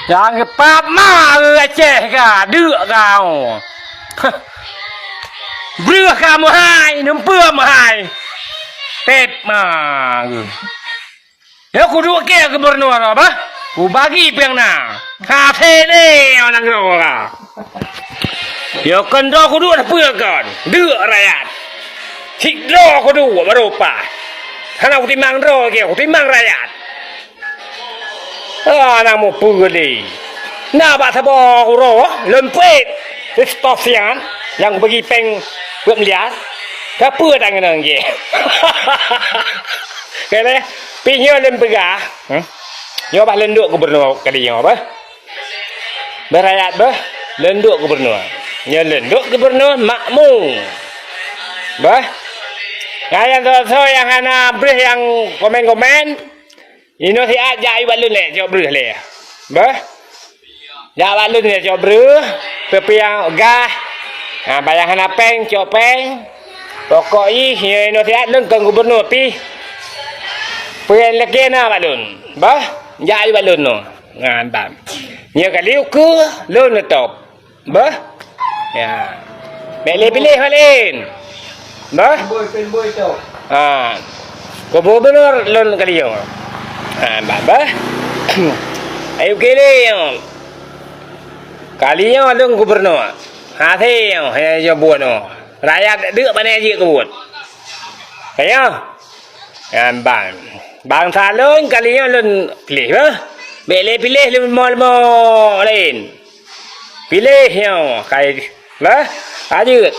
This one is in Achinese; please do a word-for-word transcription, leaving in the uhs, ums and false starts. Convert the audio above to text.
Nyang geupap ma Aceh ka, deuk ka. Breueh ka meuhai, neumpeue meuhai. Teb ma. Nyoe kuduek keu gubernur bah. Kubagi piang na. Hase lé nanggroe ka. Yo keundroe kuduek peue kon. Deuk rakyat. Cit droe kuduek baroe pah. Hana kutimang droe keu, kutimang rakyat. Ah, na mupeue lé. Na bak saboh uroe lôn peuet. Stok sian nyang bagi péng peuet miliar. Ka peue tangan nang jih. Kene, pih nyoe lôn peugah. Hmm? Nyoe bah lôn duek gubernur kali nyoe bah. Beurayat bah, lôn duek gubernur. Nyoe lôn duek gubernur makmu. Bah. Nyang soe-soe nyang hana breueh nyang komen-komen, inoe siat jak bak lôn lé, cok breueh lé. Bah. Jak bak lôn nyoe cok breueh, peupiang gah. Ha, bayang hana péng, cok péng. Pokok jih, nyoe inoe siat lôn kon gubernur pih. Peue lakée na bak lôn. Bah, jak bak lôn nyoe. Ngan ban. Nyoe kali ukeue lôn neutôb. Bah. Ya. Bék lé piléh bak laén. Bah. Boi, pen boi tu. Ha. Kubu gubernur lôn kali nyoe. Ha, bah, bah. Ayo kili nyoe. Kali nyoe lôn gubernur. Hase nyoe, hai nyoe buet nyoe. Rakyat deuk pane jeuet keu buet. Ayo. Nyan ban. Bansa lôn kali nyoe lôn piléh bah. Bék lé piléh leumo-leumo laén. Piléh nyoe kai bah. Ka jeuet.